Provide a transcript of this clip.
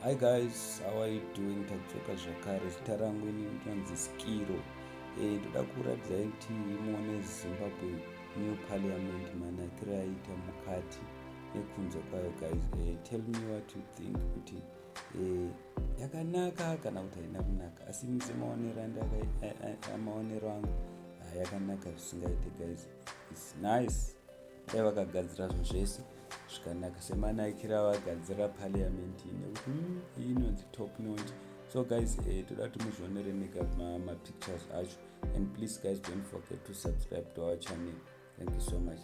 Hi guys, how are you doing? Tadzoka zvakare. Zita rangu ini ndinonzi Skiro. Ndoda kuratidzai kuti muone Zimbabwe new parliament, manakiro aita mukati nekunze kwayo. Guys, tell me what you think, kuti yakanaka kana kuti haina kunaka. Asi semaonero angu, yakanaka zvisingaite. Guys, it's nice. Dai vakagadzira zvinhu zvese zvikanaka semanakiro avagadzira parliament, nekuti iyi inonzi top notch. So guys, toda kuti muzvionere mega mapictures acho. And please guys, don't forget to subscribe to our channel. Thank you so much.